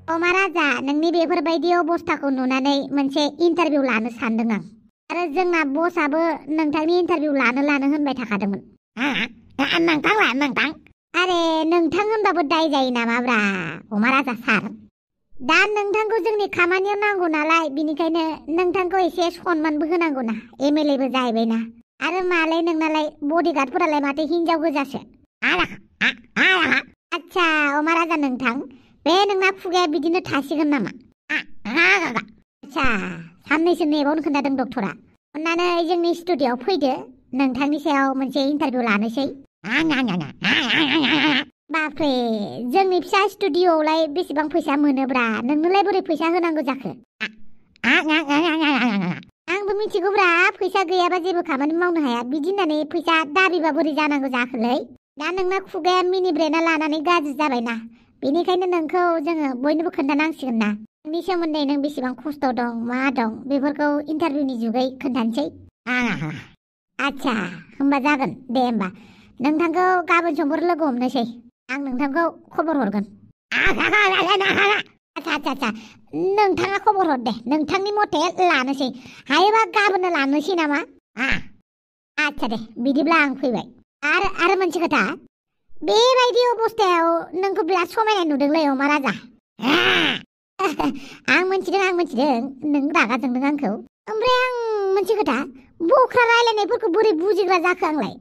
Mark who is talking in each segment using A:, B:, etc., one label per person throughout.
A: महाराजा नोंनि बेफोरबायदि अबस्थाखौ नुनानै मोनसे इन्टारभिउ लानो सानदों आं आरो जोंना बसआबो नोंथांनि इन्टारभिउ लानो होनबाय थाखादोंमोन नोंथां आरे नोंथां होनबाबो दाय जायो नामाब्रा महाराजा सार दा नोंथांखौ जोंनि खामानियाव नांगौ नालाय बिनिखायनो नोंथांखौ एसे सनमानबो होनांगौ ना एमएलएबो जाहैबायना आरो मालाय नोंनालाय बडिगार्डफोरालाय माथो हिनजाव गोजासो आच्छा महाराजा नोंथां बे नोंना खुगाया बिदिनो थासिगोन नामा आच्छा साननैसो नेबावनो खोन्थादों डक्टरा अन्नानै जोंनि स्टुडिय'आव फैदो नोंथांनि सायाव मोनसे इन्टारभिउ लानोसै बाफ्रे जोंनि फिसा स्टुडिय'आवलाय बेसेबां फैसा मोनोब्रा नोंनोलाय बोरै फैसा होनांगौ जाखो आंबो मिथिगौब्रा फैसा गैयाबा जेबो खामानि मावनो हाया बिदि होननानै फैसा दाबिबा बोरै जानांगौ जाखोलै दा नोंना खुगाया मिनि ब्रेना लानानै गाज्रि जाबायना बेनिखायनो नोंखौ जोङो बयनोबो खोन्थानांसिगोन ना नोंनि सोमोन्दै नों बेसेबां खस्थ' दं मा दं बेफोरखौ इन्टारभिउनि जुगै खोन्थानोसै आच्छा होमबा जागोन दे होमबा नोंथांखौ गाबोन समफोर लोगो हमनोसै आं नोंथांखौ खबर हरगोन आच्छा नोंथाङा खबर हर दे नोंथांनि मथे लानोसै हायोबा गाबोननो लानोसै नामा आच्छा दे बिदिब्ला आं फैबाय आरो मोनसे खोथा बेबायदि अबस्थायाव नोंखौ बिराद समायनाय नुदोंलै महाराजा आं मोनथिदों नों रागा जोंदों आंखौ ओमफ्राय आं मोनसे खोथा बख्रा रायलायनायफोरखौ बोरै बुजिग्रा जाखो आंलाय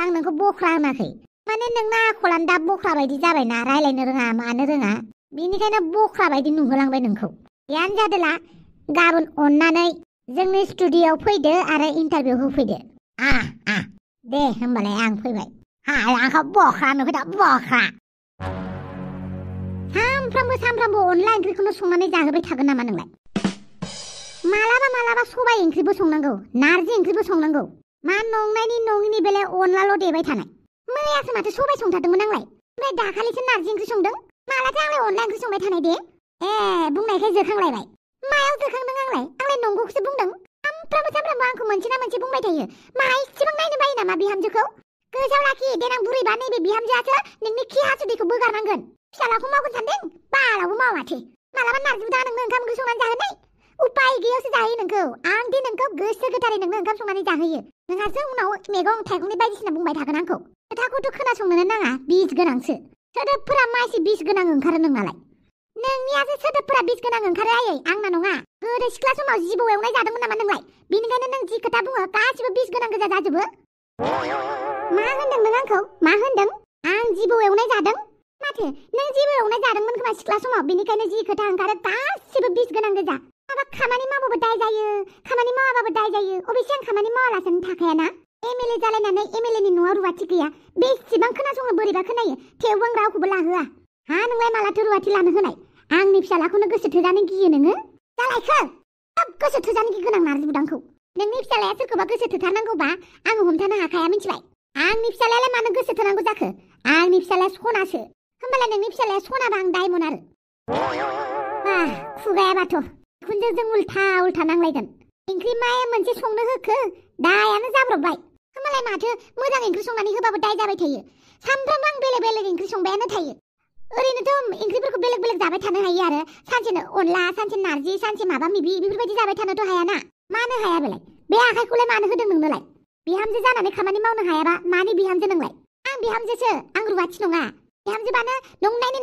A: आं नोंखौ बख्रा होनाखै माने नोंना आखलानो दा बख्रा बायदि जाबायना रायलायनो रोङा मानो रोङा बिनिखायनो बख्रा बायदि नुहोलांबाय नोंखौ यानो जादोला गाबोन अननानै जोंनि स्टुडिय'आव फैदो आरो इन्टारभिउ होफैदो दे होमबालाय आं फैबाय आंखौ बख्रा नुखोदा बख्रा सामफ्रामबो अनला ओंख्रिखौनो संनानै जाहोबाय थागोन नामा नोंलाय मालाबा सबाय ओंख्रिबो संनांगौ नारजि ओंख्रिबो संनांगौ मा नंनायनि नङिनि बेलायाव अनलाल' देबाय थानाय मैयासो माथो सबाय संथारदोंमोन आंलाय ओमफ्राय दाखालिसो नारजि ओंख्रि संदों मालाथो आंलाय अनला ओंख्रि संबाय थानाय दे बुंनायखाय जोखांलायबाय मायाव जोखांदों आंलाय नंगौखौसो बुंदों सामफ्रामबो आंखौ मोनसे ना मोनसे बुंबाय थायो मा इसेबां नायनो बायो नामा बिहामजोखौ गोसोआव लाखि देनां बुरैबा नैबे बिहामजोआसो नोंनि खि हासुदैखौ बोगारनांगोन फिसालाखौ मावगोन सानदों बालावबो मावा माथो मालाबा नारजिबो दा नोंनो ओंखाम ओंख्रि संनानै जाहोनाय उपाय गैयावसो जाहोयो नोंखौ आं दि नोंखौ गोसो गोथारै नोंनो ओंखाम संनानै जाहोयो नोंहासो उनाव मैगं थाइगंनि बायदिसिना बुंबाय थागोन आंखौ खोथाखौथ' खोनासंनोनो नाङा बिस गोनांसो सोदोबफोरा मासे बिस गोनां ओंखारो नोंनालाय नोंनियासो सोदोबफोरा बिस गोनां ओंखारो आयै आंना नङा गोदो सिख्ला समाव जिबौ एवनाय जादोंमोन नामा नोंलाय बिनिखायनो नों जि खोथा बुङो गासिबो बिस गोनां गोजा जाजोबो मा होनदों नों आंखौ मा होनदों आं जिबौ एवनाय जादों माथो नों जिबौ एवनाय जादोंमोन खोमा सिख्ला समाव बिनिखायनो जि खोथा ओंखारो गासिबो बिस गोनां गोजा माबा खामानि मावबाबो दाय जायो खामानि मावाबाबो दाय जायो अबेसे आं खामानि मावालासेनो थाखायाना एमएलए जालायनानै एमएलएनि न'आव रुवाथि गैया बेसेबां खोनासंनो बोरैबा खोनायो थेवबो आं रावखौबो लाहोआ नोंलाय मालाथो रुवाथि लानो होनाय आंनि फिसालाखौनो गोसो थोजानो गियो नोङो जालायखो सब गोसो थोजानो गिगोनां नारजि बुदांखौ नोंनि फिसालाया सोरखौबा गोसो थोथारनांगौबा आङो हमथानो हाखाया मिथिबाय आंनि फिसालायालाय मानो गोसो थोनांगौ जाखो आंनि फिसालाया सनासो होमबालाय नोंनि फिसालाया सनाबा आं दायमन आरो खुगायाबाथ' खुनजों उल्था नांलायगोन ओंख्रि माया मोनसे संनो होखो दायानो जाब्रबबाय होमबालाय माथो मोजां ओंख्रि संनानै होबाबो दाय जाबाय थायो सामफ्रामबो आं बेलेग ओंख्रि संबायानो थायो ओरैनोथ' ओंख्रिफोरखौ बेलेग जाबाय थानो हायो आरो सानसेनो अनला सानसे नारजि सानसे माबा मिबि बेफोरबायदि जाबाय थानोथ' हायाना मानो हाया बेलाय बे आखाइखौलाय मानो होदों नोंनोलाय बिहामजो जानानै खामानि मावनो हायाबा मानि बिहामजो नोंलाय आं बिहामजोसो आं रुवाथि नङा बिहामजोबानो नंनायनि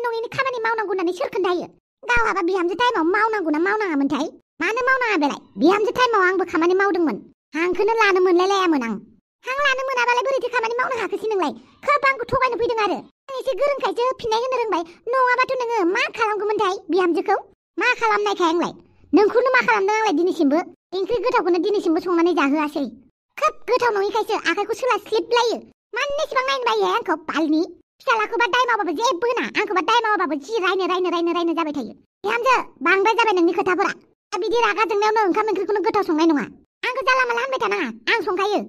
A: नङिनि खामानि मावनांगौ होननानै सोर खोन्थायो गावहाबा बिहामजो टाइमाव मावनांगौ ना मावनाङामोनथाय मानो मावनाङा बेलाय बिहामजो टाइमाव आंबो खामानि मावदोंमोन हांखौनो लानो मोनलायलायामोन आं हां लानो मोनाबालाय बोरैथो खामानि मावनो हाखोसै नोंलाय खोब आंखौ थगायनो फैदों आरो आं एसे गोरोंखायसो फिननाय होनो रोंबाय नङाबाथ' नोङो मा खालामगौमोनथाय बिहामजोखौ मा खालामनायखाय आंलाय नोंखौनो मा खालामदों आंलाय दिनैसिमबो ओंख्रि गोथावखौनो दिनैसिमबो संनानै जाहोआसै खोब गोथाव नङिखायसो आखाइखौ सोलास्लिबलायो मानो एसेबां नायनो बायो आंखौ बालनि फिसालाखौबा दाय मावबाबो जेबो होना आंखौबा दाय मावाबाबो जि रायनो जाबाय थायो बिहामजो बांद्राय जाबाय नोंनि खोथाफोरा बिदि रागा जोंनायावनो ओंखाम ओंख्रिखौनो गोथाव संनाय नङा आंखौ जाला माला होनबाय थानाङा आं संखायो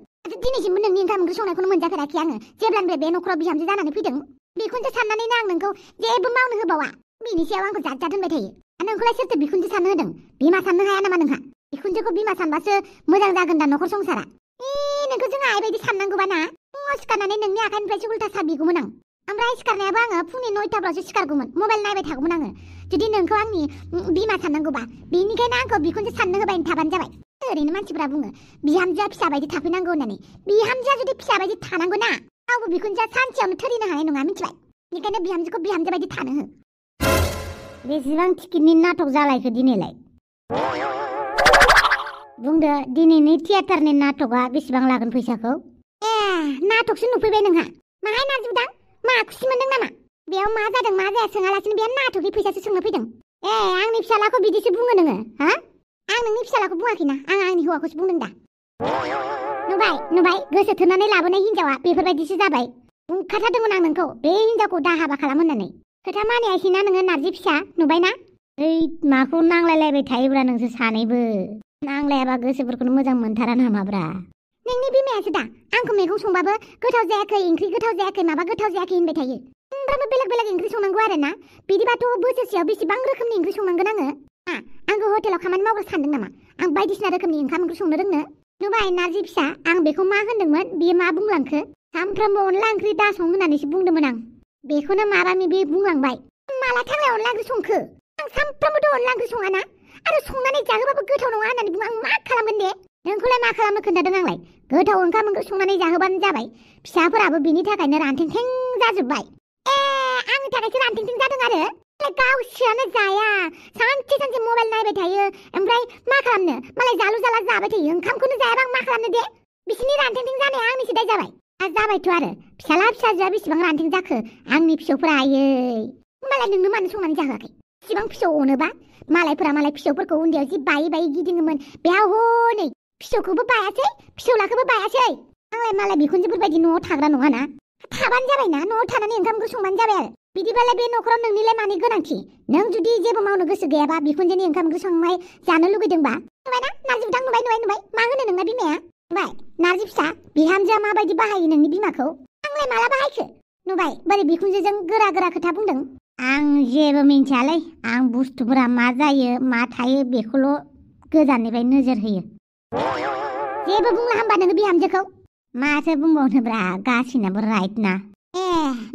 A: दिनैसिमबो नोंनि ओंखाम ओंख्रि संनायखौनो मोनजाफेराखै आङो जेब्लानिफ्राय बे न'खराव बिहामजो जानानै फैदों बिखुनजो साननानैनो आं नोंखौ जेबो मावनो होबावा बिनि सायाव आंखौ जात होनबाय थायो नोंखौलाय सोरथो बिखुनजो साननो होदों बिमा साननो हाया नामा नोंहा बिखुनजोखौ बिमा सानबासो मोजां जागोन दा न'खर संसारा नोंखौ जों आइबायदि साननांगौबा ना सिखारनानै नोंनि आखाइनिफ्रायसो उल्था सा बिगौमोन आं ओमफ्राय सिखारनायाबो आङो फुंनि 9टाफ्रावसो सिखारगौमोन मबाइल नायबाय थागौमोन आङो जुदि नोंखौ आंनि बिमा साननांगौबा बेनिखायनो आंखौ बिखुनजो साननो होबाय थाबानो जाबाय ओरैनो मानसिफोरा बुङो बिहामजोआ फिसा बायदि थाफैनांगौ होननानै बिहामजोआ जुदि फिसा बायदि थानांगौ ना रावबो बिखुनजोआ सानसेयावनो थोरिनो हानाय नङा मिथिबाय बेनिखायनो बिहामजोखौ बिहामजो बायदि थानो हो बेसेबां टिकेटनि नाटक जालायखो दिनैलाय बुंदो दिनैनि थियेटारनि नाटकआ बेसेबां लागोन फैसाखौ नाटकसो नुफैबाय नोंहा माहाय नारजिबुदां मा खुसि मोनदों नामा बेयाव मा जादों मा जाया सोङालासिनो बे नाटकनि फैसासो सोंनो फैदों आंनि फिसालाखौ बिदिसो बुङो नोङो हा आं नोंनि फिसालाखौ बुङाखैना आं आंनि हौवाखौसो बुंदों दा नुबाय गोसो थोनानै लाबोनाय हिनजावा बेफोरबायदिसो जाबाय बुंखाथारदोंमोन आं नोंखौ बे हिनजावखौ दा हाबा खालाम होननानै खोथा मानियासैना नोङो नारजि फिसा नुबायना माखौ नांलायलायबाय थायोब्रा नोंसोर सानैबो नांलायाबा गोसोफोरखौनो मोजां मोनथारा नामाब्रा नोंनि बिमायासो दा आंखौ मैगं संबाबो गोथाव जायाखै ओंख्रि गोथाव जायाखै माबा गोथाव जायाखै होनबाय थायो सानफ्रामबो बेलेग बेलेग ओंख्रि संनांगौ आरो ना बिदिबाथ' बोसोरसेयाव बेसेबां रोखोमनि ओंख्रि संनांगोन आङो आंखौ हटेलाव खामानि मावग्रा सानदों नामा आं बायदिसिना रोखोमनि ओंखाम ओंख्रि संनो रोंनो नुबाय नारजि फिसा आं बेखौ मा होनदोंमोन बियो मा बुंलांखो सानफ्रामबो अनला ओंख्रि दा सं होननानैसो बुंदोंमोन आं बेखौनो माबा बे बुंलांबाय माला थांलाय अनला ओंख्रि संखो आं सानफ्रामबोथ' अनला ओंख्रि सङाना आरो संनानै जाहोबाबो गोथाव नङा होननानै बुं आं मा खालामगोन दे नोंखौलाय मा खालामनो खोन्थादों आंलाय गोथाव ओंखाम ओंख्रि संनानै जाहोबानो जाबाय फिसाफोराबो बिनि थाखायनो रानथेंथें जाजोब्बाय आंनि थाखायसो रानथेंथें जादों आरो गावसोरानो जाया सानसे सानसे मबाइल नायबाय थायो ओमफ्राय मा खालामनो मालाय जालु जाला जाबाय थायो ओंखामखौनो जायाबा आं मा खालामनो दे बिसिनि रानथेंथें जानाया आंनिसो दाय जाबाय जाबायथ' आरो फिसाला फिसाजोआ बेसेबां रानथें जाखो आंनि फिसौफोरा आयै होमबालाय नोंनो मानो संनानै जाहोआखै इसिबां फिसौ अनोबा मालायफोरा मालाय फिसौफोरखौ उन्दैयाव जि बायै बायै गिदिङोमोन बेयाव हनै फिसौखौबो बायासै फिसौलाखौबो बायासै आंलाय मालाय बिखुनजोफोरबायदि न'आव थाग्रा नङाना थाबानो जाबायना न'आव थानानै ओंखाम ओंख्रि संबानो जाबाय आरो बिदिबालाय बे न'खराव नोंनिलाय मानि गोनांथि नों जुदि जेबो मावनो गोसो गैयाबा बिखुनजोनि ओंखाम ओंख्रि संनाय जानो लुगैदोंबा नुबायना नारजिबुदां नुबाय मा होनो नोंना बिमाया नुबाय नारजि फिसा बिहामजोआ माबायदि बाहायो नोंनि बिमाखौ आंलाय माला बाहायखो नुबाय बोरै बिखुनजोजों गोरा गोरा खोथा बुंदों आं जेबो मिन्थियालै आं बुस्थुफोरा मा जायो मा थायो बेखौल' गोजाननिफ्राय नोजोर होयो जेबो बुंला होमबा नोङो बिहामजोखौ माथो बुंबावनोब्रा गासिनाबो राइट ना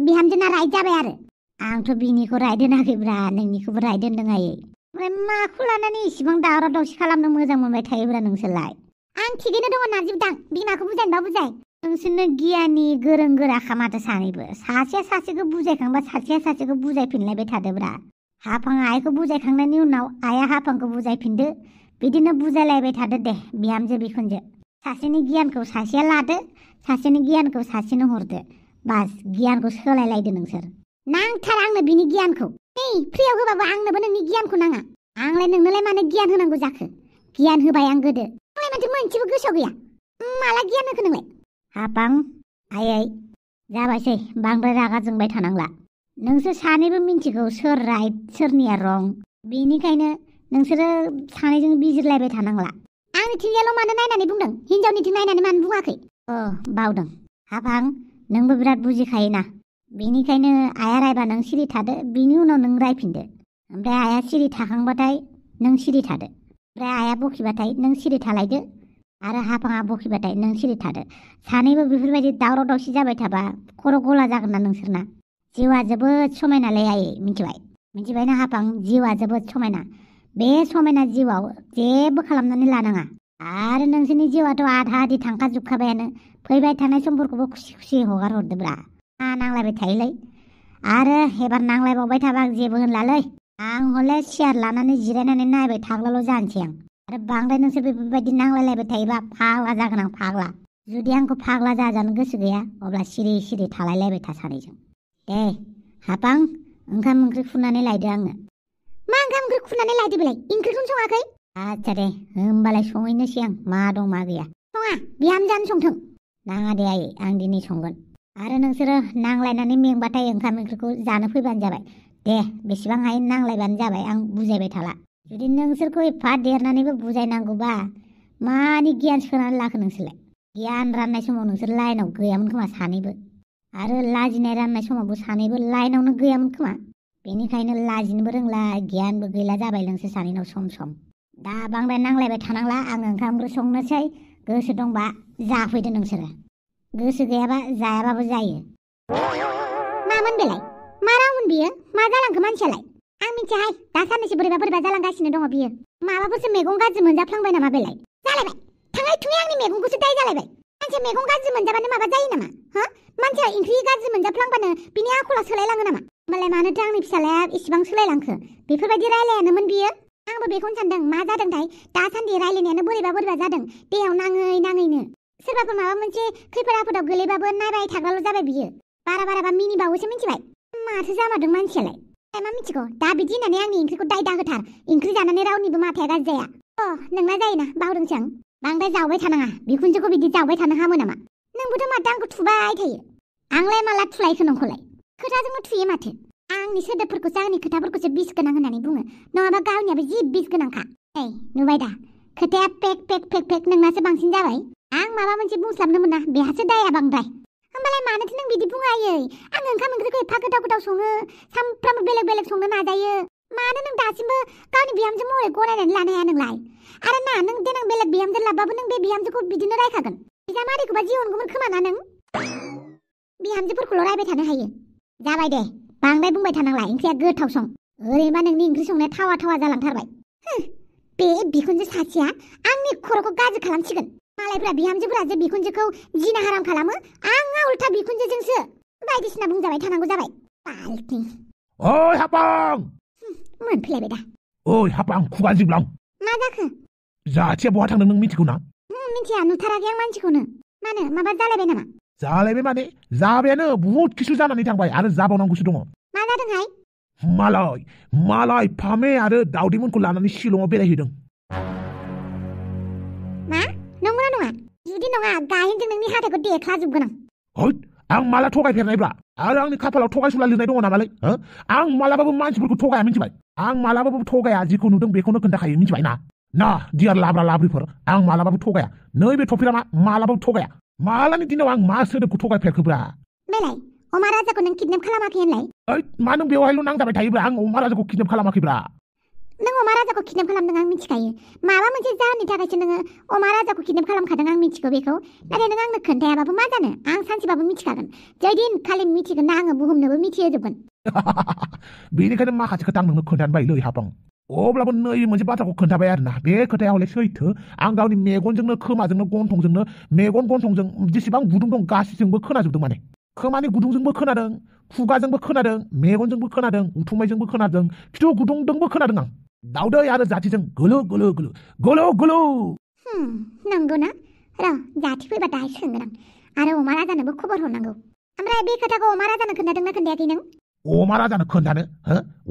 A: बिहामजोना राइट जाबाय आरो आंथ' बिनिखौ राइट होनाखैब्रा नोंनिखौबो राइट होनदों आयै ओमफ्राय माखौ लानानै इसिबां दावराव दावसि खालामनो मोजां मोनबाय थायोब्रा नोंसोरलाय आं थिगैनो दङ नारजिबुदां बिमाखौ बुजायनोबा बुजाय नोंसोरनो गियानि गोरों गोराखा माथो सानैबो सासेया सासेखौ बुजायखांबा सासेया सासेखौ बुजायफिनलायबाय थादोब्रा हाफाङा आइखौ बुजायखांनायनि उनाव आइया हाफांखौ बुजायफिनदो बिदिनो बुजायलायबाय थादो दे बिहामजो बिखुनजो सासेनि गियानखौ सासेया लादो सासेनि गियानखौ सासेनो हरदो बास गियानखौ सोलायलायदो नोंसोर नांथारा आंनो बिनि गियानखौ फ्रियाव होबाबो आंनोबो नोंनि गियानखौ नाङा आंलाय नोंनोलाय मानो गियान होनांगौ जाखो गियान होबाय आं गोदो आंलाय माथो मोनसेबो गोसोआव गैया माला गियान होखो नोंलाय हापां आयै जाबायसै बांद्राय रागा जोंबाय थानांला नोंसोर सानैबो मिन्थिगौ सोर राइट सोरनिया रं बेनिखायनो नोंसोरो सानैजों बिजिरलायबाय थानांला आंनिथिंजायल' मानो नायनानै बुंदों हिनजावनिथिं नायनानै मानो बुङाखै बावदों हापां नोंबो बिराद बुजिखायोना बेनिखायनो आइया रायबा नों सिरि थादो बिनि उनाव नों रायफिनदो ओमफ्राय आइया सिरि थाखांबाथाय नों सिरि थादो ओमफ्राय आइया बखिबाथाय नों सिरि थालायदो आरो हापाङा बखिबाथाय नों सिरि थादो सानैबो बेफोरबायदि दावराव दावसि जाबाय थाबा खर' गला जागोन ना नोंसोरना जिउआ जोबोद समायनालै आयै मिथिबायना हापां जिउआ जोबोद समायना बे समायना जिउआव जेबो खालामनानै लानाङा आरो नोंसोरनि जिउआथ' आधा आधि थांखाजोबखाबायानो फैबाय थानाय समफोरखौबो खुसि खुसि हगार हरदोब्रा नांलायबाय थायोलै आरो एबार नांलायबावबाय थाबा आं जेबो होनलालै आं हले सियार लानानै जिरायनानै नायबाय थाग्लाल' जानोसै आं आरो बांद्राय नोंसोर बेफोरबायदि नांलायलायबाय थायोबा फाग्ला जागोन आं फाग्ला जुदि आंखौ फाग्ला जाजानो गोसो गैया अब्ला सिरि सिरि थालायलायबाय था सानैजों दे हापां ओंखाम ओंख्रि खुरनानै लायदो आंनो मा ओंखाम ओंख्रि खुरनानै लायदो बेलाय ओंख्रिखौनो सङाखै आच्छा दे होमबालाय संहैनोसै आं मा दं मा गैया सङा बिहामजोआनो संथों नाङा दे आयै आं दिनै संगोन आरो नोंसोरो नांलायनानै मेंबाथाय ओंखाम ओंख्रिखौ जानो फैबानो जाबाय दे बेसेबां हायो नांलायबानो जाबाय आं बुजायबाय थाला जुदि नोंसोरखौ एफा देरनानैबो बुजायनांगौबा मानि गियान सोनानै लाखो नोंसोरलाय गियान राननाय समाव नोंसोर लाइनाव गैयामोन खोमा सानैबो आरो लाजिनाय राननाय समावबो सानैबो लाइनावनो गैयामोन खोमा बेनिखायनो लाजिनोबो रोंला गियानबो गैला जाबाय नोंसोर सानैनाव सम दा बांद्राय नांलायबाय थानांला आं ओंखाम ओंख्रि संनोसै गोसो दंबा जाफैदो नोंसोरो गोसो गैयाबा जायाबाबो जायो मा मामोन बेलाय मा रावमोन बियो मा जालांखो मानसियालाय आं मिथियाहाय दा साननैसो बोरैबा जालांगासिनो दङ बियो माबाफोरसो मैगं गाज्रि मोनजाफ्लांबाय नामा बेलाय जालायबाय थाङै थुङै आंनि मैगंखौसो दाय जालायबाय मानसिया मैगं गाज्रि मोनजाबानो माबा जायो नामा हा मानसिया ओंख्रि गाज्रि मोनजाफ्लांबानो बिनि आखला सोलायलाङो नामा मालाय मानोथो आंनि फिसालाया इसिबां सोलायलांखो बेफोरबायदि रायलायानोमोन बियो आंबो बेखौनो सानदों मा जादोंथाय दासान्दि रायलायनायानो बोरैबा जादों देहायाव नाङैनो सोरबाफोर माबा मोनसे खैफोद आफोदाव गोलैबाबो नायबाय थाग्राल' जाबाय बियो बाराबा मिनिबावोसो मिथिबाय माथो जामारदों मानसियालाय मा मिथिगौ दा बिदि होननानै आंनि ओंख्रिखौ दाय दाहोथार ओंख्रि जानानै रावनिबो माथाया गाज्रि जाया नोंना जायोना बावदोंसो आं बांद्राय जावबाय थानाङा बिखुनजोखौ बिदि जावबाय थानो हामो नामा नोंबोथ' माथो आंखौ थुबाय थायो आंलाय माला थुलायखो नोंखौलाय खोथाजोंनो थुयो माथो आंनि सोदोबफोरखौसो आंनि खोथाफोरखौसो बिस गोनां होननानै बुङो नङाबा गावनियाबो जि बिस गोनांखा नुबाय दा खोथाया फेक नोंनासो बांसिन जाबाय आं माबा मोनसे बुंस्लाबनो मोना बेहासो दाया बांद्राय होमबालाय मानोथो नों बिदि बुङो आयै आं ओंखाम ओंख्रिखौ एफा गोथाव सङो सामफ्रामबो बेलेग संनो नाजायो मानो नों दासिमबो गावनि बिहामजो महरै गनायनानै लानो हाया नोंलाय आरो ना नों देनां बेलेग बिहामजो लाबाबो नों बे बिहामजोखौ बिदिनो रायखागोन बिजामादैखौबा जि अनगौमोन खोमा ना नों बिहामजोफोरखौल' रायबाय थानो हायो जाबाय दे बांद्राय बुंबाय थानांला ओंख्रिया गोथाव सं ओरैबा नोंनि ओंख्रि संनाया थावा जालांथारबाय बे बिखुनजो सासेया आंनि खर'खौ गाज्रि खालामसिगोन मालायफ्रा बिहामजोफोरासो बिखुनजोखौ जिना हाराम खालामो आंहा उल्था बिखुनजोजोंसो बायदिसिना बुंजाबाय थानांगौ जाबाय बालति
B: ओइ हापां
A: मोनफैलायबाय दा
B: ओइ हापां खुगा जिब्लां
A: मा जाखो
B: जाथिया बहा थांदों नों मिथिगौ ना
A: मिथिया नुथाराखै आं मानसिखौनो मानो माबा जालायबाय नामा
B: जालायबाय माने जाबायानो बुहुद किसु जानानै थांबाय आरो जाबावनांगौसो दङ
A: मा जादोंहाय
B: मालाय फामे आरो दाउदैमोनखौ लानानै शिलंआव बेरायहैदों
A: मा नंगौना नङा जुदि नङा गाहेनजों नोंनि हाथाइखौ देख्लाजोबगोन
B: आं माला थगायफेरनायब्रा आरो आंनि खाफालाव थगायसुला लिरनाय दङ नामालै आं मालाबाबो मानसिफोरखौ थगाया मिथिबाय आं मालाबाबो थगाया जिखौ नुदों बेखौनो खोन्थाखायो मिथिबाय ना दियार लाब्रा लाब्रिफोर आं मालाबाबो थगाया नैबे टपिरामा मालाबाबो थगाया मालानि दिनाव आं मा सोदोबखौ थगायफेरखोब्रा
A: बेलाय अमा राजाखौ नों किडनेप खालामाखै होनलाय
B: मा नों बेवहायल' नांजाबाय थायोब्रा आं अमा राजाखौ किडनेप खालामाखैब्रा
A: नों अमा राजाखौ किडनेप खालामदों आं मिथिखायो माबा मोनसे जाहोननि थाखायसो नोङो अमा राजाखौ किडनेप खालामखादों आं मिथिगौ बेखौ नाथाय नों आंनो खोन्थायाबाबो मा जानो आं सानसेबाबो मिथिखागोन जैदिन खालि मिथिगोन ना आङो बुहुमनोबो मिथिहोजोबगोन
B: बेनिखायनो माखासे खोथा आं नोंनो खोन्थानो बायोलै हापां अब्लाबो नै मोनसे बाथ्राखौ खोन्थाबाय आरोना बे खोथाया हले सैथो आं गावनि मेगनजोंनो खोमाजोंनो गन्थंजोंनो मेगन गन्थंजों जेसेबां गुदुं दं गासैजोंबो खोनाजोबदों माने खोमानि गुदुंजोंबो खोनादों खुगाजोंबो खोनादों मेगनजोंबो खोनादों उथुमायजोंबो खोनादों खिथु गुदुंजोंबो खोनादों आं दाउदै आरो जाथिजों गलो
A: नंगौना र' जाथि फैबा दाहाय सोंगोन आं आरो अमा राजानोबो खबर हरनांगौ ओमफ्राय बे खोथाखौ अमा राजानो खोन्थादोंना खोन्थायाखै नों
B: अमा राजानो खोन्थानो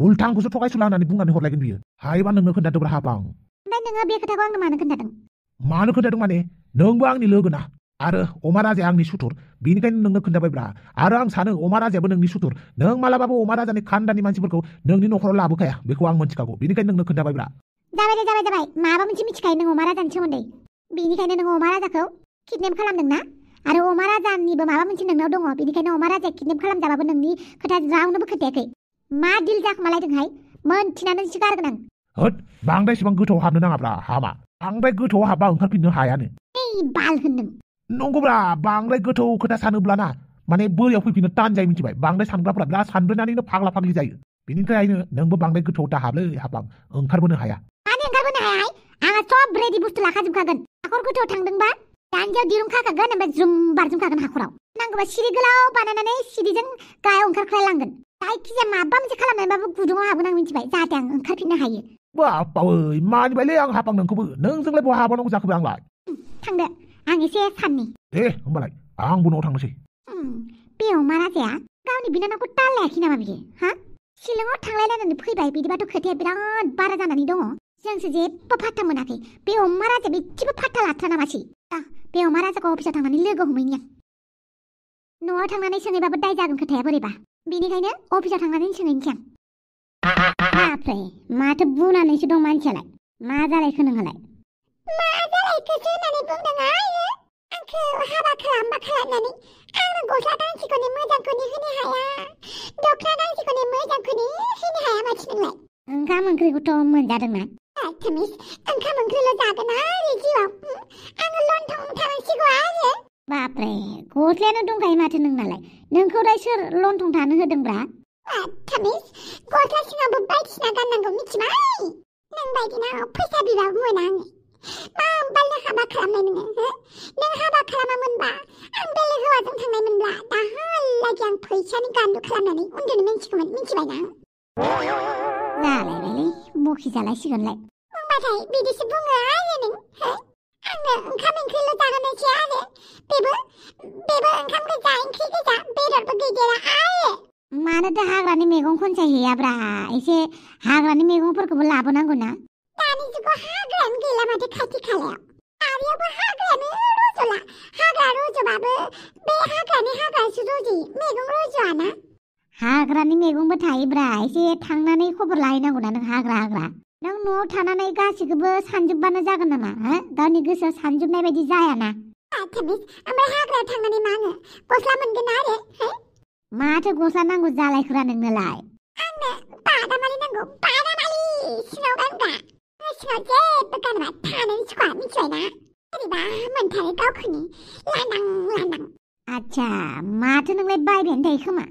B: उल्था आंखौसो थगायसुला होननानै बुंनानै हरलायगोन बियो हायोबा नोंनो खोन्थादोंब्रा हापां
A: ओमफ्राय नोङो बे खोथाखौ आंनो मानो खोन्थादों
B: माने नोंबो आंनि लोगोना आरो अमा राजाया आंनि सुथुर बेनिखायनो नोंनो खोन्थाबायब्रा आरो आं सानो अमा राजायाबो नोंनि सुथुर नों मालाबाबो अमा राजानि खानदानि मानसिफोरखौ नोंनि न'खराव लाबोखाया बेखौ आं मिथिखागौ बेनिखायनो नोंनो खोन्थाबायब्रा
A: जाबाय माबा मोनसे मिथिखायो नों अमा राजानि सोमोन्दै बेनिखायनो नों अमा राजाखौ किडनेप खालामदोंना आरो अमा राजानिबो माबा मोनसे नोंनाव दङ बेनिखायनो अमा राजाया किडनेप खालामजाबाबो नोंनि खोथा रावनोबो खोन्थायाखै मा दिल जाखोमालायदोंहाय मोनथिनानैसो गारगोन आं
B: बांद्राय इसेबां गोथौआव हाबनो नाङाब्रा हामा बांद्राय गोथौआव हाबबा ओंखारफिननो हायानो
A: बाल होनदों
B: नंगौब्रा बांद्राय गोथौ खोथा सानोब्लाना माने बोरियाव फैफिननो तान जायो मिथिबाय बांद्राय सानग्राफ्रा बिराद सानब्रेनानैनो फाग्ला फाग्लि जायो बेनिखायनो नोंबो बांद्राय गोथौआव दाहाबलै हाबां ओंखारबोनो हाया
A: माने ओंखारबोनो हायाहाय आंहा सब रेडि बुस्थु लाखाजोबखागोन हाखर गोथौआव थांदोंबा दान्दियाव दिरुं खाखागोन ओमफ्राय जुम बारजुमखागोन हाखराव नांगौबा सिरि गोलाव बानायनानै सिरिजों गाहायाव ओंखारख्लायलांगोन जायखिजाया माबा मोनसे खालामनानैबाबो गुदुङाव हाबगोन आं मिथिबाय जाहाथे आं ओंखारफिननो हायो
B: बापावै मानिबायलै आं हापां नोंखौबो नोंजोंलाय बहा हाबावनांगौ जाखोबो आंलाय
A: थांदो आं एसे साननि
B: दे होमबालाय आंबो न'आव थांनोसै
A: बे अमा राजाया गावनि बिनानावखौ ताल लायाखै नामा बियो शिलंआव थांलायलायनानै फैबाय बिदिबाथ' खोथाया बिराद बारा जानानै दङ जोंसो जेबो फात्ता मोनाखै बे अमा राजाया एसेबो फात्ता लाथ्रा नामासै बे अमा राजाखौ अफिसाव थांनानै लोगो हमहैनि आं न'आव थांनानै सोङैबाबो दाय जागोन खोथाया बोरैबा बेनिखायनो अफिसाव थांनानै सोंहैनोसै आं बापरे माथो बुनानैसो दं मानसियालाय मा जालायखो नोंहालाय मा जालायखोसो होननानै बुंदों आयो आंखौ हाबा खालामनानै आंनो गस्ला गांसेखौनो मोजांखौनो होनो हाया दख'ना गांसेखौनो मोजांखौनो होनो हाया माथो नोंलाय ओंखाम ओंख्रिखौथ' मोनजादोंना ओंखाम ओंख्रिल' जागोन आरो जिउआव आङो लन्थं थानांसिगौ आरो बाप्रे गस्लायानो दंखायो माथो नोंनालाय नोंखौलाय सोर लन्थं थानो होदोंब्रा थामिस गस्ला सिङावबो बायदिसिना गाननांगौ मिथिबाय नों बायदिनाव फैसा बिबाबो मोना आङो माबायदि हाबा खालामनाय नोङो नों हाबा खालामामोनबा आं बेलेग हौवाजों थांनायमोनब्ला दाहालागि आं फैसानि गान्दु खालामनानै उन्दुनो मिन्थिगौमोन मिथिबायना जालायबायलै बखि जालायसिगोनलाय बुंबाथाय बिदिसो बुङो आरो नों आंनो ओंखाम ओंख्रिल' जाहोनोसै आरो बेबो ओंखाम गोजा ओंख्रि गोजा बेदरबो गैदेरा आरो मानोथो हाग्रानि मैगं खनसायहैयाब्रा एसे हाग्रानि मैगंफोरखौबो लाबोनांगौ ना दानि जुगाव हाग्रायानो गैला माथो खाथि खालायाव आरियावबो हाग्रायानो रज'ला हाग्रा रज'बाबो बे हाग्रानि हाग्रासो रज'यो मैगं रज'आना हाग्रानि मैगंबो थायोब्रा एसे थांनानै खबर लाहैनांगौना नों हाग्रा नों न'आव थानानै गासिखौबो सानजोबबानो जागोन नामा गावनि गोसोआव सानजोबनाय बायदि जायाना ओमफ्राय हाग्रायाव थांनानै मा होनो गस्ला मोनगोन आरो माथो गस्ला नांगौ जालायखोरा नोंनोलाय आंनो बादामालि नांगौ बादामालि सिङाव गानग्रा सिङाव जेबो गानबा थानोनो सुखुवा मिथिबायना बोरैबा मोनथारो गावखौनो लांदां आच्छा माथो नोंलाय बायबायानो थायो खोमा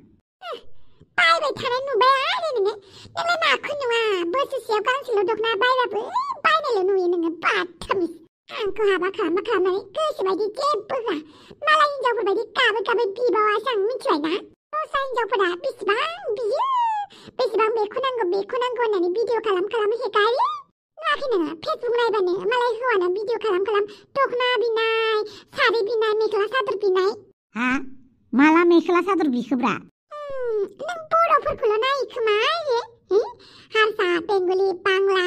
A: बायबाय थानाय नुबाय आरो नोंलाय माखौ नुवा बोसोरसेयाव गांसेल' दख'ना बायबाबो बायनायल' नुयो नोङो बाथामिस आंखौ हाबा खालामनानै गोसोबायदि जेबो होआ मालाय हिनजावफोरबायदि गाबै बिबावासो आं मिथिबायना दस्रा हिनजावफोरा बेसेबां बियो बेसेबां बेखौ नांगौ होननानै भिडिअ खालाम हेगारो नुवाखै नोङो फेसबुक नायबानो मालाय हौवाना भिडिअ खालाम दख'ना बिनाय सारि बिनाय मेख्ला सादर बिनाय माला मेख्ला सादर बिखोब्रा नों बर'फोरखौल' नायो खोमा हारसा बेंगलि बांला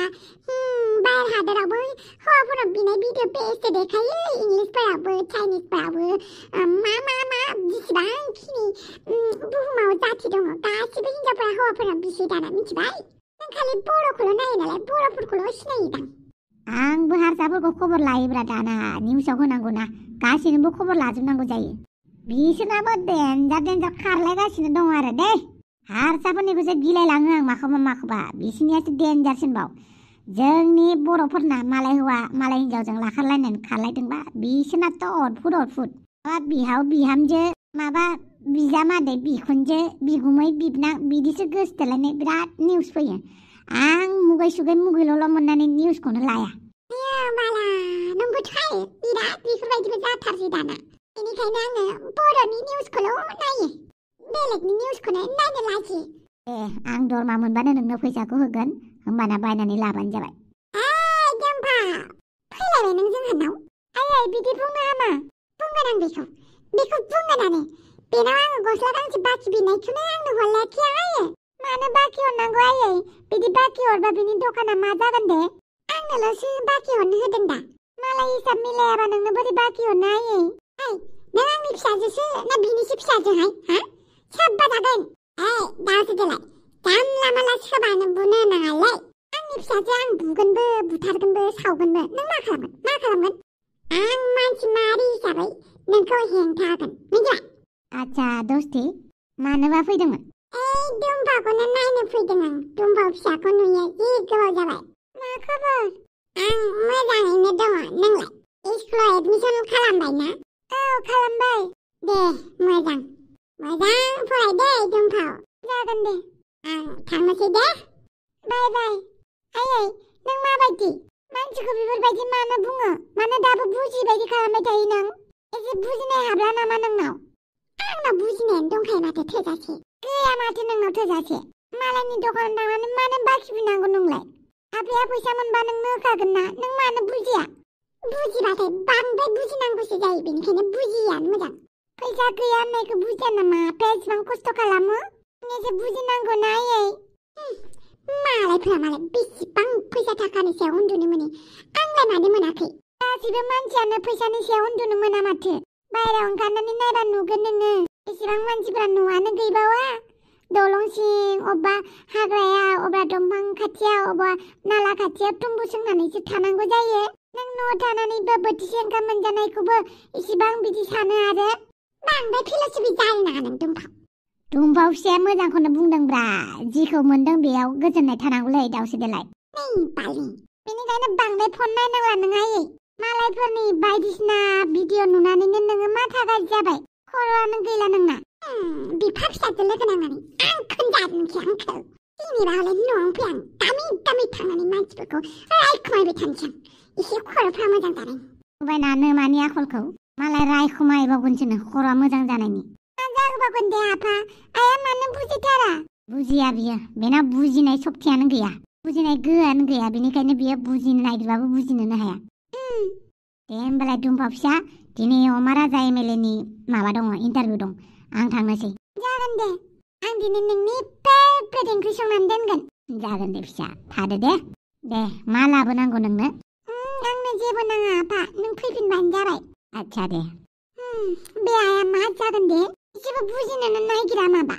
A: बाहेर हादोरावबो हौवाफोराव बिनाय भिडिअ बेसे देखायो इंलिसफोरावबो चाइनिसफोरावबो मा जेसेबांखिनि बुहुमाव जाथि दङ गासिबो हिनजावफोरा हौवाफोराव बिसै दाना मिथिबाय नों खालि बर'खौल' नायो नालाय बर'फोरखौल' सिनायोदां आंबो हारसाफोरखौ खबर लायोब्रा दाना निउसाव होनांगौना गासैनोबो खबर लाजोबनांगौ जायो बिसोरनाबो देन्जार खारलायगासिनो दं आरो दे हारसाफोरनिखौसो गिलायलाङो आं माखौबा बिसोरनियासो देन्जारसिनबाव जोंनि बर'फोरना मालाय हौवा मालाय हिनजावजों लाखारलायनानै खारलायदोंबा बिसोरनाथ' अदफुद बिहाव बिहामजो माबा बिजामादै बिखुनजो बिगुमै बिबनां बिदिसो गोसोथोलायनाय बिराद निउस फैयो आं मुगै मुगैल'ल' मोननानै निउसखौनो लाया बाला नंगौथ' आरो बिराद बेफोरबायदिबो जाथारसै दाना बेनिखायनो आङो बर'नि निउसखौल' नायो बेलेगनि निउसखौनो नायनो लाजियो आं दरमा मोनबानो नोंनो फैसाखौ होगोन होमबाना बायनानै लाबानो जाबाय दम्फा फैलायबाय नों जोंहानाव आयै बिदि बुंनो हामा बुंगोन आं बेखौ बुंगोनानो बेनाव आङो गस्ला गांसे बाखि बिनायखौनो आंनो हरलायाखै आयै मानो बाखि हरनांगौ आयै बिदि बाखि हरबा बिनि दखाना मा जागोन दे आंनोल'सो बाखि हरनो होदों दा मालाय हिसाब मिलायाबा नोंनो बोरै बाखि हरनो आयै नों आंनि फिसाजोसो ना बिनिसो फिसाजोहाय सोब्बा जागोन दासो देलाय जानला माला सोबानो बुनो नाङालै आंनि फिसाजो आं बुगोनबो बुथारगोनबो सावगोनबो नों मा खालामगोन आं मानसि माहारि हिसाबै नोंखौ हेंथा होगोन मिथिबाय आच्छा दस्ति मानोबा फैदोंमोन दुम्बाखौनो नायनो फैदों आं दुम्बा फिसाखौ नुयो जि गोबाव जाबाय मा खबर आं मोजाङैनो दङ नोंलाय स्कुलाव एडमिसन खालामबाय ना खालामबाय दे मोजां फराय दे दुम्फाव जागोन दे आं थांनोसै दे बाय आयै नों माबायदि मानसिखौ बेफोरबायदि मानो बुङो मानो दाबो बुजिबायदि खालामबाय थायो नों एसे बुजिनाय हाब्ला नामा नोंनाव आंनाव बुजिनायानो दंखायो माथो थोजासे गैया माथो नोंनाव थोजासे मालायनि दखानाव थांनानै मानो बाखि बिनांगौ नोंलाय आफाया फैसा मोनबा नोंनो होखागोन ना नों मानो बुजिया बुजिबाथाय बांद्राय बुजिनांगौसो जायो बेनिखायनो बुजियानो मोजां फैसा गैया होननायखौ बुजिया नामा आफाया एसेबां खस्थ' खालामो एसे बुजिनांगौ ना आयै मालायफोरा बेसेबां फैसा थाखानि सायाव उन्दुनो मोनो आंलाय मानो मोनाखै गासिबो मानसियानो फैसानि सायाव उन्दुनो मोना माथो बाहेरायाव ओंखारनानै नायबा नुगोन नोङो एसेबां मानसिफ्रा न'आनो गैबावा दलं सिं अबेबा हाग्रायाव अबेबा दंफां खाथियाव अबेबा नाला खाथियाव तुम्बु सोंनानैसो थानांगौ जायो नों न'आव थानानैबो बोथिसे ओंखाम मोनजानायखौबो इसेबां बिदि सानो आरो बांद्राय फिल'सफि जानो नाङा नों दुम्फाव फिसाया मोजांखौनो बुंदोंब्रा जिखौ मोनदों बेयाव गोजोननाय थानांगौलै दावसो देलाय बालि बेनिखायनो बांद्राय फन नायनांला नों आयै मालायफोरनि बायदिसिना भिडिअ नुनानैनो नोङो माथा गाज्रि जाबाय खर'आनो गैला नोंना बिफा फिसाजो लोगो नांनानै आंखौनो जादोंखि आंखौ जेनेबा हले न'आव फै आं गामि थांनानै मानसिफोरखौ रायखुमायबाय थानोसै आं एसे खर'फ्रा मोजां जानायनि बायना नोमानि आखलखौ मालाय रायखुमायबावगोनसोनो खर'आ मोजां जानायनि जाहोबावगोन दे आफा आया मानो बुजिथारा बुजिया बियो बेना बुजिनाय सक्तियानो गैया बुजिनाय गोहोआनो गैया बेनिखायनो बियो बुजिनो नागिरबाबो बुजिनोनो हाया दे होमबालाय दुम्फा फिसा दिनै अमा राजा एमएलएनि माबा दङ इन्टारभिउ दं आं थांनोसै जागोन दे आं दिनै नोंनि फेभरेट ओंख्रि संनानै दोनगोन जागोन दे फिसा थादो दे मा लाबोनांगौ नोंनो आंनो जेबो नाङा आफा नों फैफिनबानो जाबाय आच्छा दे बे आया मा जागोन दे जेबो बुजिनोनो नागिरा माबा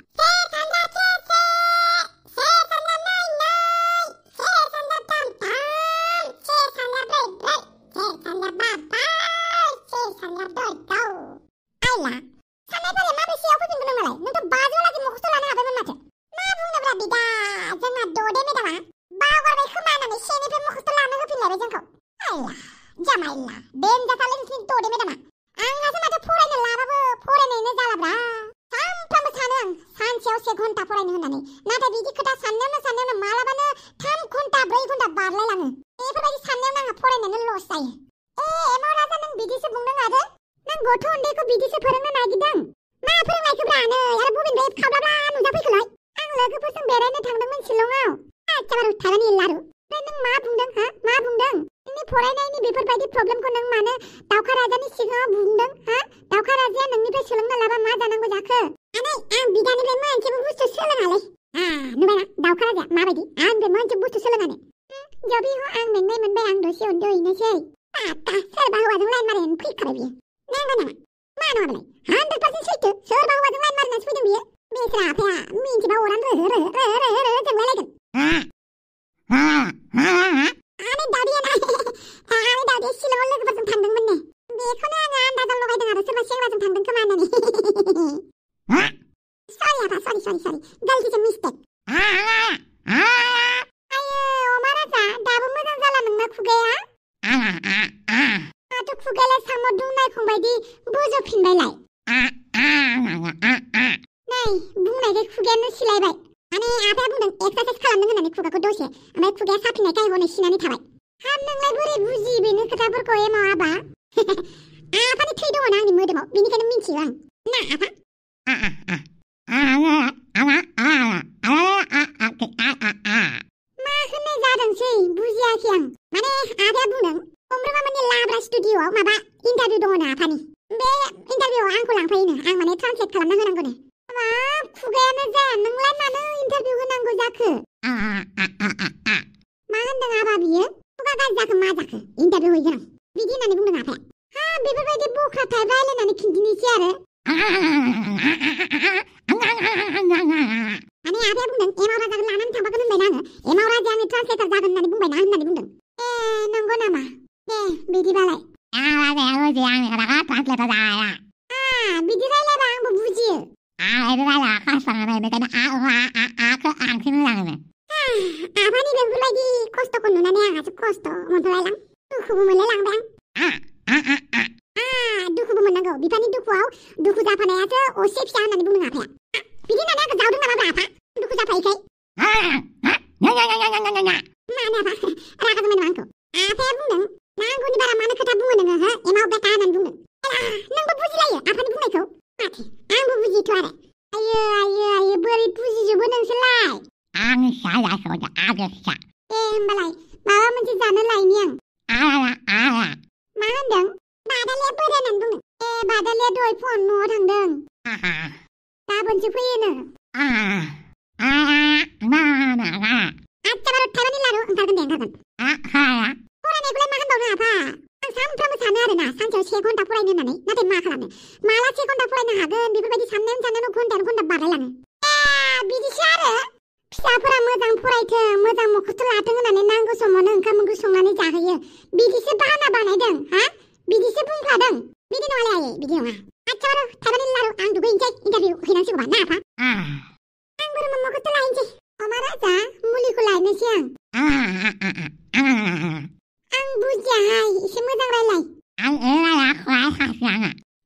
A: आं बुजियाहाय एसे मोजां रायलाय आं रायलायाखै हासिङा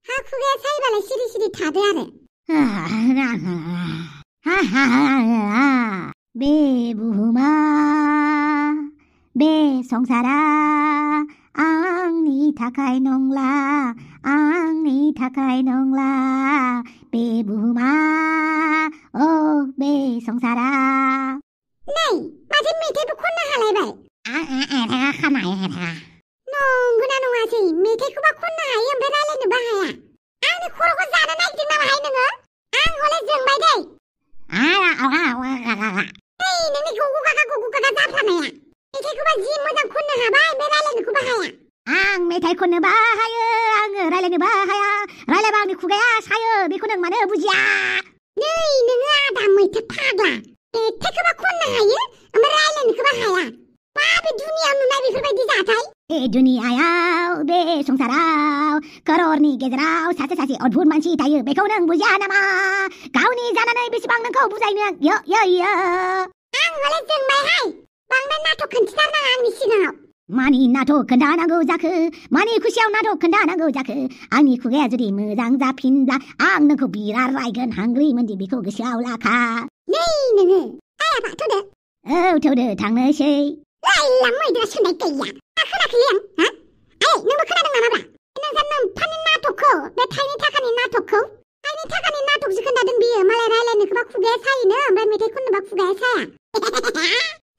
A: हा खुगाया सायोबालाय सिरि सिरि थादो आरो बे बुहुमा बे संसारा आंनि थाखाय नंला बे बुहुमा बे संसारा नै माथो मेथाइबो खननो हालायबाय नंगौना नङासै मेथाइखौबा खननो हायो ओमफ्राय रायलायनोबो हाया आंनि खर'खौ जानो नागिरदों नामाहाय नोङो आं हले जोंबाय दै नोंनि गगु गागा जाफ्लानाया मेथाइखौबा जि मोजां खननो हाबाय ओमफ्राय रायलायनोखौबो हाया आं मेथाइ खननोबो हायो आङो रायलायनोबो हाया रायलायबा आंनि खुगाया सायो बेखौ नों मानो बुजिया नै नोङो आदा मैथा फाग्ला मेथाइखौबा खननो हायो ओमफ्राय रायलायनोखौबो हाया माबे दुनियाव नुनाय बेफोरबायदि जाथाय बे दुनियायाव बे संसाराव कररनि गेजेराव सासे अद्भुत मानसि थायो बेखौ नों बुजिया नामा गावनि जानानै बेसेबां नोंखौ बुजायनो आं हले जोंबायहाय बांद्राय नाटक खोन्थिथारनाङा आंनि सिगाङाव मानि नाटक खोन्थानांगौ जाखो मानि खुसियाव नाटक खोन्थानांगौ जाखो आंनि खुगाया जुदि मोजां जाफिनब्ला आं नोंखौ बिराद रायगोन हांग्रिमोनदि बेखौ गोसोआव लाखा नै नोङो आयाबा थौदो थौदो थांनोसै लायला मैदेरा सोंनाय गैया खोनाखै आं नोंबो खोनादों नामाब्रा नोंसा नोम्फानि नाटकखौ बे थाइनै थाखानि नाटकखौ थाइनै थाखानि नाटकसो खोन्थादों बियो मालाय रायलायनोखौबा खुगाया सायोनो ओमफ्राय मेथाइ खननोबा खुगाया साया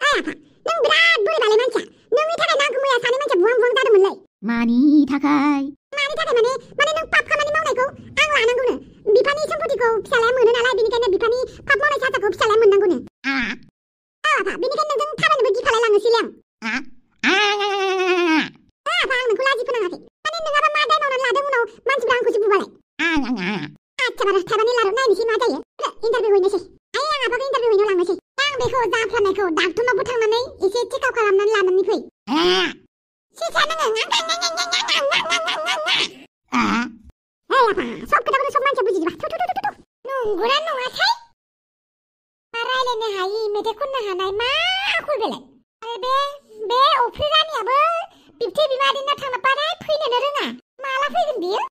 A: आयाफा नों बिराद बोरैबालै मानसिया नोंनि थाखाय आंखौ मैया सानै मानसिया बुहां जादोंमोनलै मानि थाखाय माने नों पाप खामानि मावनायखौ आं लानांगौनो बिफानि सम्पतिखौ फिसालाया मोनो नालाय बेनिखायनो बिफानि पाप मावनाय साजाखौ फिसालाया मोननांगौनो आफा बेनिखायनो नोंजों थाबायनोबो गिफालाय लांनोसैलै आफा आं नोंखौ लाजि फोनाङाखै माने नोंहाबा मा दाय मावनानै लादों उनाव मानसिफ्रा आंखौसो बुबालाय आच्छा बारा थाइबानि लारु नायनोसै मा जायो इन्टारभिउ हैनोसै आं आफाखौ इन्टारभिउ हैनो लांनोसै आं बेखौ जाफ्लानायखौ डाक्टरनावबो थांनानै एसे चेकआप खालामनानै लानानै फै सिसा नोङो आफा सब खोथाखौनो सब मानसिया बुजिजोबा नंगौना नङासै रायलायनो हायि मेथाइ खननो हानाय मा आखल बेलाय आरो बे अफ्रि रानियाबो बिबथै बिमादैनाव थांना बाराय फैनोनो रोङा माला फैगोन बियो